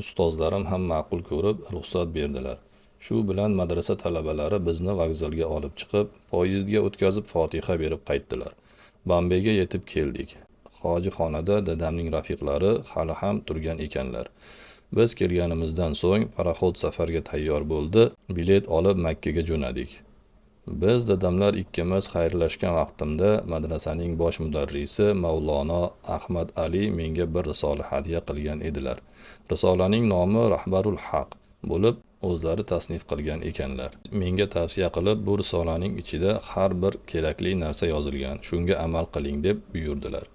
Ustozlarim ham ma'qul ko'rib, ruxsat berdilar. Shu bilan madrasa talabalari bizni vokzalga olib chiqib, poyezdga o'tkazib fotiha berib qaytdilar. Bombeyga yetib keldik. Hojixonada dadamning rafiqlari hali ham turgan ekanlar. Biz kelganimizdan so'ng paroxod safarga tayyor bo'ldi, bilet olib Makkaga jo'nadik. Biz dadamlar ikkimiz xayrlashgan vaqtimda madrasaning bosh mudarrisi Mavlono Ahmad Ali menga bir risola hadya qilgan edilar. Risolaning nomi Rahbarul Haq bo'lib, o'zlari tasnif qilgan ekanlar. Menga tavsiya qilib, bu risolaning ichida har bir kerakli narsa yozilgan, shunga amal qiling deb buyurdilar.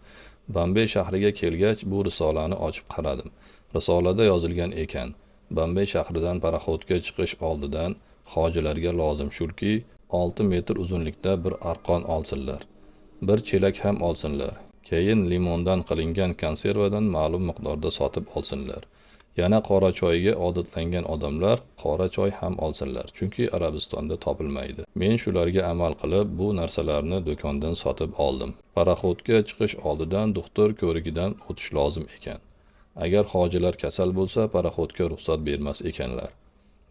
Bombey shahriga kelgach, bu risolani ochib qaradim. Risolada yozilgan ekan: Bombey shahridan paroxodga chiqish oldidan hojilarga lozim shulki, 6 metr uzunlikda bir arqon olsinlar. Bir chelak ham olsinlar. Keyin limondan qilingan konservadan ma'lum miqdorda sotib olsinlar. Yana qora choyga odatlangan odamlar qora choy ham olsinlar, chunki Arabistonda topilmaydi. Men shularga amal qilib, bu narsalarni do'kondan sotib oldim. Paroxodga chiqish oldidan doktor ko'rigidan o'tish lozim ekan. Agar hojilar kasal bo'lsa, paroxodga ruxsat bermas ekanlar.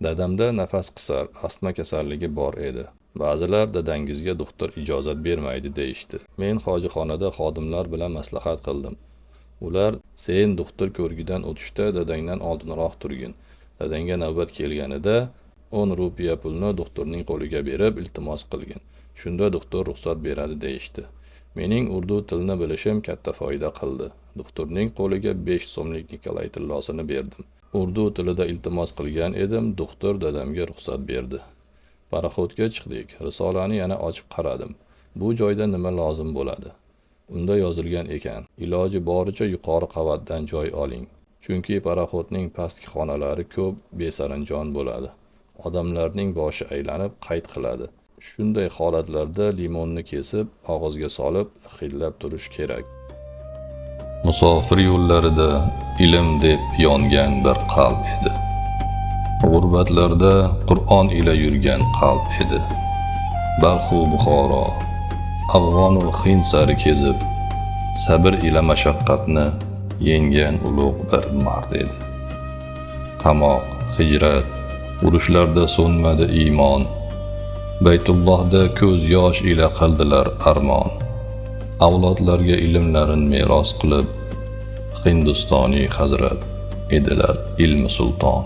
Dadamda nafas qisar, astma kasalligi bor edi. Ba'zilar dadangizga doktor ijozat bermaydi deyishdi. Men hojixonada xodimlar bilan maslahat qildim. Ular sen doktor ko'rigidan o'tishda dadangdan oldinroq turgin. Dadangga navbat kelganida 10 rupiya pulni doktorning qo'liga berib iltimos qilgin. Shunda doktor ruxsat beradi deyishdi. Mening urdu tilini bilishim katta foyda qildi. Doktorning qo'liga 5 so'mlik Nikolay tillosini berdim. Urdu tilida iltimos qilgan edim, doktor dadamga ruxsat berdi. Paroxodga chiqdik. Risolani yana ochib qaradim. Bu joyda nima lozim bo'ladi? Unda yozilgan ekan: iloji boricha yuqori qavatdan joy oling. Chunki paroxodning pastki xonalari ko'p besaranjom bo'ladi. Odamlarning boshi aylanib qayt qiladi. Shunday holatlarda limonni kesib, og'izga solib, hidlab turish kerak. Musofir yo'llarida ilm deb yongan bir qalb edi. G'urbatlarda Qur'on ila yurgan qalb edi. Balxu Buxoro, Afg'on va Hind sari kezib, sabr ila mashaqqatni yenggan ulug' bir mard edi. Qamoq, hijrat, urushlarda so'nmadi iymon. Baytullohda ko'z yosh ila qildilar armon. Avlodlarga ilmlarin meros qilib, Hindistoniy hazrat edilar ilmi sulton.